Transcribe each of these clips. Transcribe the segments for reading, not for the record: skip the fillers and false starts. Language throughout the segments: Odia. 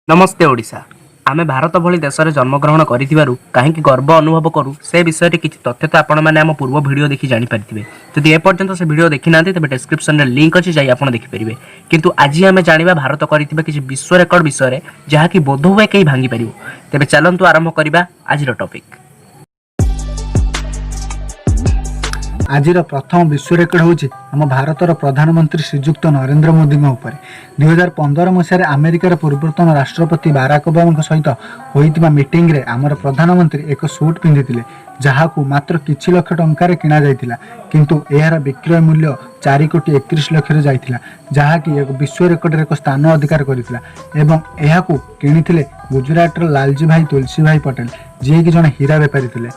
ନମସ୍ତେ ଓଡ଼ିଶା। ଆମେ ଭାରତ ଭଳି ଦେଶରେ ଜନ୍ମଗ୍ରହଣ କରିଥିବାରୁ କାହିଁକି ଗର୍ବ ଅନୁଭବ କରୁ, ସେ ବିଷୟରେ କିଛି ତଥ୍ୟ ତ ଆପଣମାନେ ଆମ ପୂର୍ବ ଭିଡ଼ିଓ ଦେଖି ଜାଣିପାରିଥିବେ। ଯଦି ଏପର୍ଯ୍ୟନ୍ତ ସେ ଭିଡ଼ିଓ ଦେଖିନାହାନ୍ତି, ତେବେ ଡେସ୍କ୍ରିପସନରେ ଲିଙ୍କ୍ ଅଛି, ଯାଇ ଆପଣ ଦେଖିପାରିବେ। କିନ୍ତୁ ଆଜି ଆମେ ଜାଣିବା ଭାରତ କରିଥିବା କିଛି ବିଶ୍ୱ ରେକର୍ଡ ବିଷୟରେ, ଯାହାକି ବୋଧହୁଏ କେହି ଭାଙ୍ଗିପାରିବ। ତେବେ ଚାଲନ୍ତୁ ଆରମ୍ଭ କରିବା ଆଜିର ଟପିକ୍। ଆଜିର ପ୍ରଥମ ବିଶ୍ୱ ରେକର୍ଡ ହେଉଛି ଆମ ଭାରତର ପ୍ରଧାନମନ୍ତ୍ରୀ ଶ୍ରୀଯୁକ୍ତ ନରେନ୍ଦ୍ର ମୋଦିଙ୍କ ଉପରେ। 2015 ମସିହାରେ ଆମେରିକାର ପୂର୍ବତନ ରାଷ୍ଟ୍ରପତି ବାରାକ ଓବାମାଙ୍କ ସହିତ ହୋଇଥିବା ମିଟିଂରେ ଆମର ପ୍ରଧାନମନ୍ତ୍ରୀ ଏକ ସୁଟ୍ ପିନ୍ଧିଥିଲେ, ଯାହାକୁ ମାତ୍ର କିଛି ଲକ୍ଷ ଟଙ୍କାରେ କିଣାଯାଇଥିଲା। କିନ୍ତୁ ଏହାର ବିକ୍ରୟ ମୂଲ୍ୟ 4 କୋଟି 31 ଲକ୍ଷରେ ଯାଇଥିଲା, ଯାହାକି ଏକ ବିଶ୍ୱ ରେକର୍ଡରେ ଏକ ସ୍ଥାନ ଅଧିକାର କରିଥିଲା ଏବଂ ଏହାକୁ କିଣିଥିଲେ ଗୁଜୁରାଟର ଲାଲଜୀ ଭାଇ ତୁଲସୀ ଭାଇ ପଟେଲ, ଯିଏକି ଜଣେ ହୀରା ବେପାରୀ ଥିଲେ।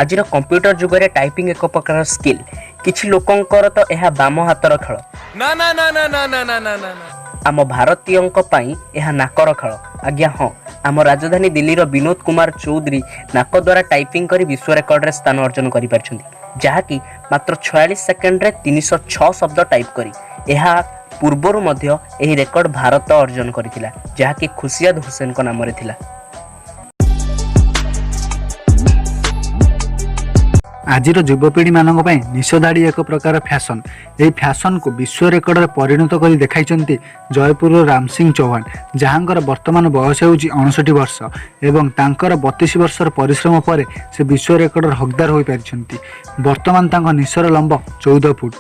ଆଜିର କମ୍ପ୍ୟୁଟର ଯୁଗରେ ଟାଇପିଂ ଏକ ପ୍ରକାର ସ୍କିଲ୍। କିଛି ଲୋକଙ୍କର ତ ଏହା ବାମ ହାତର ଖେଳ। ନା ନା ନା ନା ନା ନା ନା ନା ନା ନା। ଆମ ଭାରତୀୟଙ୍କ ପାଇଁ ଏହା ନାକର ଖେଳ। ଆଜ୍ଞା ହଁ, ଆମ ରାଜଧାନୀ ଦିଲ୍ଲୀର ବିନୋଦ କୁମାର ଚୌଧୁରୀ ନାକ ଦ୍ୱାରା ଟାଇପିଂ କରି ବିଶ୍ୱ ରେକର୍ଡରେ ସ୍ଥାନ ଅର୍ଜନ କରିପାରିଛନ୍ତି, ଯାହାକି ମାତ୍ର 46 ସେକେଣ୍ଡରେ 306 ଶବ୍ଦ ଟାଇପ୍ କରି। ଏହା ପୂର୍ବରୁ ମଧ୍ୟ ଏହି ରେକର୍ଡ ଭାରତ ଅର୍ଜନ କରିଥିଲା, ଯାହାକି ଖୁସିଆଦ ହୁସେନଙ୍କ ନାମରେ ଥିଲା। ଆଜିର ଯୁବପିଢ଼ିମାନଙ୍କ ପାଇଁ ନିଶଦାଢ଼ି ଏକ ପ୍ରକାର ଫ୍ୟାସନ୍। ଏହି ଫ୍ୟାସନ୍କୁ ବିଶ୍ୱ ରେକର୍ଡରେ ପରିଣତ କରି ଦେଖାଇଛନ୍ତି ଜୟପୁରର ରାମସିଂ ଚୌହାନ, ଯାହାଙ୍କର ବର୍ତ୍ତମାନ ବୟସ ହେଉଛି 59 ବର୍ଷ ଏବଂ ତାଙ୍କର 32 ବର୍ଷର ପରିଶ୍ରମ ପରେ ସେ ବିଶ୍ୱ ରେକର୍ଡର ହକଦାର ହୋଇପାରିଛନ୍ତି। ବର୍ତ୍ତମାନ ତାଙ୍କ ନିଶର ଲମ୍ବ 14 ଫୁଟ।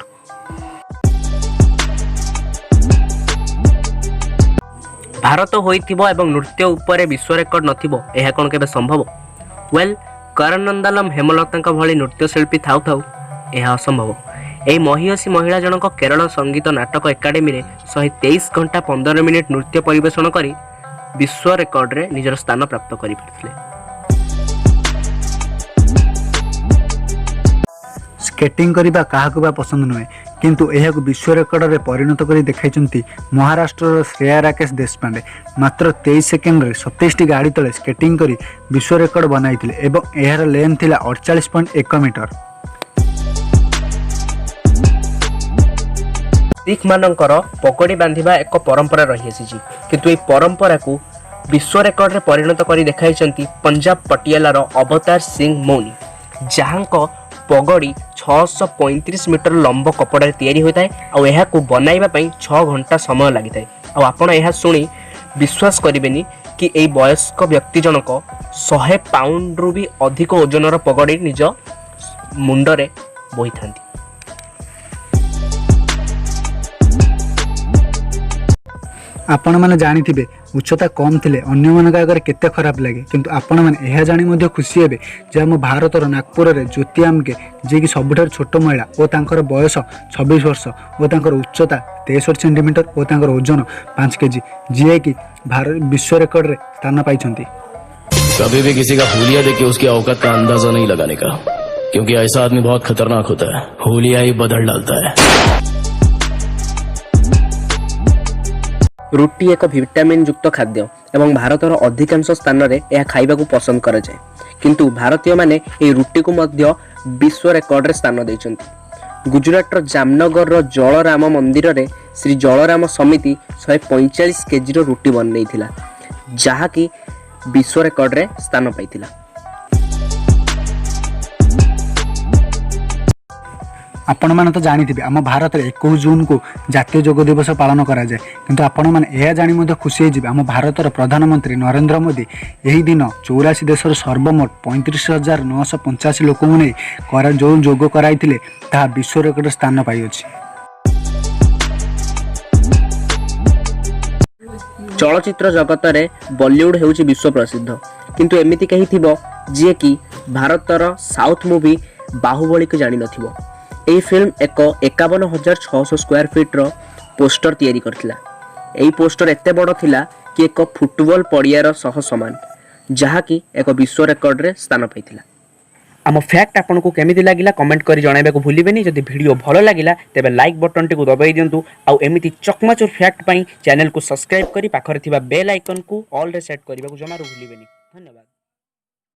ଭାରତ ହୋଇଥିବ ଏବଂ ନୃତ୍ୟ ଉପରେ ବିଶ୍ୱ ରେକର୍ଡ ନଥିବ, ଏହା କ'ଣ କେବେ ସମ୍ଭବ? ୱେଲ୍, କରନନ୍ଦାଲମ ହେମଲତାଙ୍କ ଭଳି ନୃତ୍ୟଶିଳ୍ପୀ ଥାଉ ଥାଉ ଏହା ଅସମ୍ଭବ। ଏହି ମହିୟସୀ ମହିଳା ଜଣକ କେରଳ ସଙ୍ଗୀତ ନାଟକ ଏକାଡେମୀରେ 123 ଘଣ୍ଟା 15 ମିନିଟ୍ ନୃତ୍ୟ ପରିବେଷଣ କରି ବିଶ୍ୱ ରେକର୍ଡରେ ନିଜର ସ୍ଥାନ ପ୍ରାପ୍ତ କରିପାରିଥିଲେ। ସ୍କେଟିଂ କରିବା କାହାକୁ ବା ପସନ୍ଦ ନୁହେଁ? କିନ୍ତୁ ଏହାକୁ ବିଶ୍ୱ ରେକର୍ଡରେ ପରିଣତ କରି ଦେଖାଇଛନ୍ତି ମହାରାଷ୍ଟ୍ରର ଶ୍ରେୟା ରାକେଶ ଦେଶପାଣ୍ଡେ। ମାତ୍ର 23 ସେକେଣ୍ଡରେ 27ଟି ଗାଡ଼ି ତଳେ ସ୍କେଟିଂ କରି ବିଶ୍ୱ ରେକର୍ଡ ବନାଇଥିଲେ ଏବଂ ଏହାର ଲେନ୍ଥ ଥିଲା 48.1 ମିଟର। ଶିଖମାନଙ୍କର ପଗଡ଼ି ବାନ୍ଧିବା ଏକ ପରମ୍ପରା ରହିଆସିଛି। କିନ୍ତୁ ଏହି ପରମ୍ପରାକୁ ବିଶ୍ୱ ରେକର୍ଡରେ ପରିଣତ କରି ଦେଖାଇଛନ୍ତି ପଞ୍ଜାବ ପଟିଆଲାର ଅବତାର ସିଂ ମୌନି, ଯାହାଙ୍କ ପଗଡ଼ି 635 ମିଟର ଲମ୍ବ କପଡ଼ାରେ ତିଆରି ହୋଇଥାଏ ଆଉ ଏହାକୁ ବନାଇବା ପାଇଁ 6 ଘଣ୍ଟା ସମୟ ଲାଗିଥାଏ। ଆଉ ଆପଣ ଏହା ଶୁଣି ବିଶ୍ୱାସ କରିବେନି କି ଏଇ ବୟସ୍କ ବ୍ୟକ୍ତି ଜଣକ 100 ପାଉଣ୍ଡରୁ ବି ଅଧିକ ଓଜନର ପଗଡ଼ି ନିଜ ମୁଣ୍ଡରେ ବୋହିଥାନ୍ତି। ଆପଣମାନେ ଜାଣିଥିବେ, ଉଚ୍ଚତା କମ୍ ଥିଲେ ଅନ୍ୟମାନଙ୍କ ଆଗରେ କେତେ ଖରାପ ଲାଗେ। କିନ୍ତୁ ଆପଣମାନେ ଏହା ଜାଣି ମଧ୍ୟ ଖୁସି ହେବେ ଯେ ଆମ ଭାରତର ନାଗପୁରରେ ଜ୍ୟୋତି ଆମକେ, ଯିଏକି ସବୁଠାରୁ ଛୋଟ ମହିଳା ଓ ତାଙ୍କର ବୟସ 26 ବର୍ଷ ଓ ତାଙ୍କର ଉଚ୍ଚତା 63 ସେଣ୍ଟିମିଟର ଓ ତାଙ୍କର ଓଜନ 5 କେଜି, ଯିଏକି ବିଶ୍ୱ ରେକର୍ଡରେ ସ୍ଥାନ ପାଇଛନ୍ତି। कभी भी किसी का हुलिया देख के उसकी औकात का अंदाजा नहीं लगाने का, क्योंकि ऐसा आदमी बहुत खतरनाक होता है। हुलिया ही बदल डालता है। ରୁଟି ଏକ ଭିଟାମିନ୍ ଯୁକ୍ତ ଖାଦ୍ୟ ଏବଂ ଭାରତର ଅଧିକାଂଶ ସ୍ଥାନରେ ଏହା ଖାଇବାକୁ ପସନ୍ଦ କରାଯାଏ। କିନ୍ତୁ ଭାରତୀୟମାନେ ଏହି ରୁଟିକୁ ମଧ୍ୟ ବିଶ୍ୱ ରେକର୍ଡରେ ସ୍ଥାନ ଦେଇଛନ୍ତି। ଗୁଜୁରାଟର ଜାମନଗରର ଜଳରାମ ମନ୍ଦିରରେ ଶ୍ରୀ ଜଳରାମ ସମିତି 145 କେଜିର ରୁଟି ବନେଇଥିଲା, ଯାହାକି ବିଶ୍ୱ ରେକର୍ଡରେ ସ୍ଥାନ ପାଇଥିଲା। ଆପଣମାନେ ତ ଜାଣିଥିବେ, ଆମ ଭାରତରେ 21 ଜୁନକୁ ଜାତୀୟ ଯୋଗ ଦିବସ ପାଳନ କରାଯାଏ। କିନ୍ତୁ ଆପଣମାନେ ଏହା ଜାଣି ମଧ୍ୟ ଖୁସି ହେଇଯିବେ, ଆମ ଭାରତର ପ୍ରଧାନମନ୍ତ୍ରୀ ନରେନ୍ଦ୍ର ମୋଦି ଏହି ଦିନ 84 ଦେଶର ସର୍ବମୋଟ 35,985 ଲୋକଙ୍କୁ ନେଇ ଯେଉଁ ଯୋଗ କରାଇଥିଲେ, ତାହା ବିଶ୍ୱ ରେକର୍ଡରେ ସ୍ଥାନ ପାଇଅଛି। ଚଳଚ୍ଚିତ୍ର ଜଗତରେ ବଲିଉଡ୍ ହେଉଛି ବିଶ୍ୱ ପ୍ରସିଦ୍ଧ। କିନ୍ତୁ ଏମିତି କେହି ଥିବ, ଯିଏକି ଭାରତର ସାଉଥ୍ ମୁଭି ବାହୁବଳୀକୁ ଜାଣିନଥିବ। ଏହି ଫିଲ୍ମ ଏକ 51,600 ସ୍କୋୟାର ଫିଟ୍ର ପୋଷ୍ଟର ତିଆରି କରିଥିଲା। ଏହି ପୋଷ୍ଟର ଏତେ ବଡ଼ ଥିଲା କି ଏକ ଫୁଟବଲ ପଡ଼ିଆର ସହ ସମାନ, ଯାହାକି ଏକ ବିଶ୍ୱ ରେକର୍ଡରେ ସ୍ଥାନ ପାଇଥିଲା। ଆମ ଫ୍ୟାକ୍ଟ ଆପଣଙ୍କୁ କେମିତି ଲାଗିଲା, କମେଣ୍ଟ କରି ଜଣାଇବାକୁ ଭୁଲିବେନି। ଯଦି ଭିଡ଼ିଓ ଭଲ ଲାଗିଲା, ତେବେ ଲାଇକ୍ ବଟନଟିକୁ ଦବାଇ ଦିଅନ୍ତୁ। ଆଉ ଏମିତି ଚକମାଚୁର ଫ୍ୟାକ୍ଟ ପାଇଁ ଚ୍ୟାନେଲକୁ ସବସ୍କ୍ରାଇବ୍ କରି ପାଖରେ ଥିବା ବେଲ୍ ଆଇକନ୍କୁ ଅଲ୍ରେ ସେଟ୍ କରିବାକୁ ଜମାରୁ ଭୁଲିବେନି। ଧନ୍ୟବାଦ।